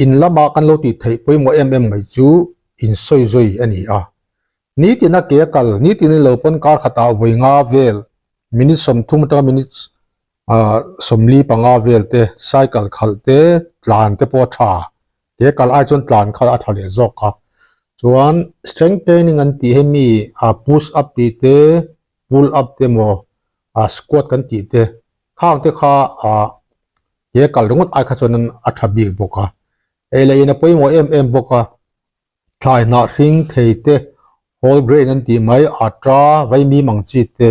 In lama kan lo tih theih pawimawh em em mai chu insawi zui a ni a. Nitina ke a kal, nitin in lo pawn kar khatah vawi nga vel, minute 30 atanga minute 45 vel te cycle khalh te tlan te pawh a tha. Ke kal ai chuan tlan kha a tha leh zawk a. Chuan strength training an tih hemi push up tih te, pull up te emaw squat kan tih te khang te kha ke kal ringawt ai kha chuan a tha bik bawk a. Ei leh in a pawimawh em em bawk a. Thlai hnah hring thei te, whole grain an tih mai, atta, vaimim ang chi te,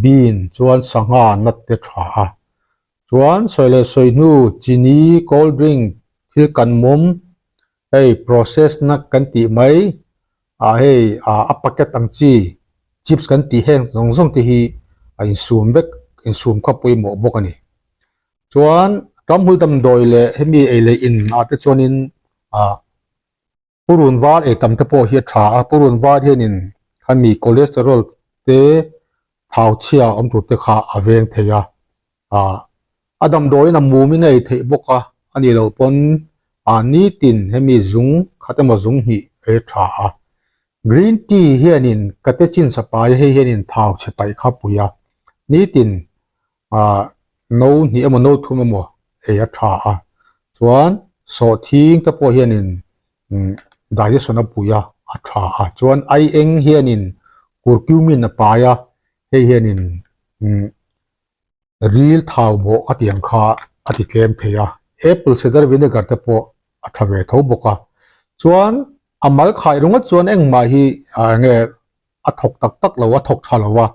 bean chuan sangha nut te tha a. Chuan sawi leh sawi hnu chini, cold drink, thil kan mawm, hei process na kan tih mai, ah hei ah a packet ang chi chips kan tih heng zawng zawng te hi a insum vek insum kha pawimawh bawk a ni. Chuan ramhmul damdawi leh hemi ei leh in ah te chuanin ah purun var ei tam te pawh hi a tha a, purun var hianin khami cholesterol te thau chhia awm tur te kha a veng thei a, ah a damdawiin a mumin a ei theih bawk a, a nih loh pawn ah nitin hemi zung khat emaw zung hnih ei a tha a. Green tea hianin catechin sapai hei hianin thau chhe paih kha pui a, nitin ah no hnih emaw no thum emaw ei a tha a chuan sawhthing te pawh hianin umm digestion a pui a a tha a chuan ai eng hianin curcumin a pai a hei hianin umm ril thau bawh a tih ang kha a ti tlem thei a apple cider vinegar te pawh a tha ve tho bawk a chuan a mal khai ringawt chuan engmah hi ah enge a thawk tak tak lo a thawk tha lo a.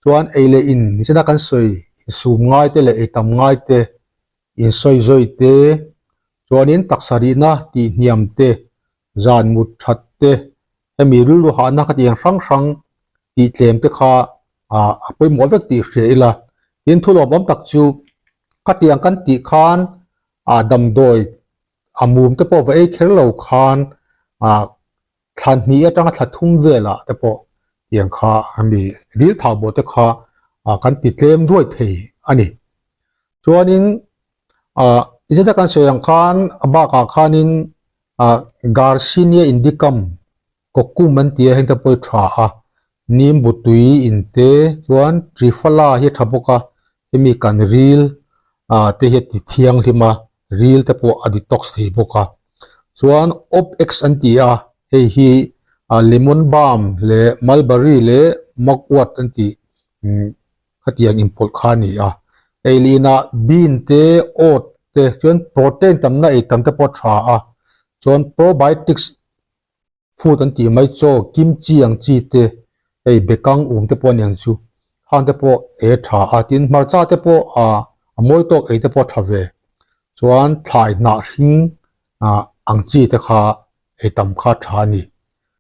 Chuan ei leh in nichina kan sawi insum ngai te leh ei tam ngai te, insawi zawi te, chuanin taksa rihna tih hniam te, zan mut that te, hemi rilru hahna ka tih ang hrang hrang tih tlem te kha ah a pawimawh vek tih hria ila. Tin thu lawmawm tak chu khatiang kan tih khan ah damdawi a mum te pawh va ei kher lo khan ah Thla hnih atanga thla thum velah te pawh tiang kha ami ril thau bawh te kha kan ti tlem duai thei a ni. Chuanin ah zeta kan sawi ang khan a bakah khanin ah Garcinia indicum kokum an ti a heng te pawh hi tha a, nimbu tui in te chuan triphala hi a tha bawk a, hemi kan ril ah te hi a ti thianghlim a. ril te pawh a detox thei bawk a chuan op x an ti a hei hi ah lemon balm leh mulberry leh mugwort an tih umm khatiang inpawlh kha a ni a ei lin ah bean te oat te chuan protein tamna ei tam te pawh a tha a chuan probiotics food an tih mai chaw kimchi ang chi te hei bekang um te pawh a niang chu khang te pawh ei a tha a tin hmarcha te pawh ah a mawi tawk ei te pawh a tha ve chuan thlai hnah hring ah ang chi te kha ei tam kha a tha a ni.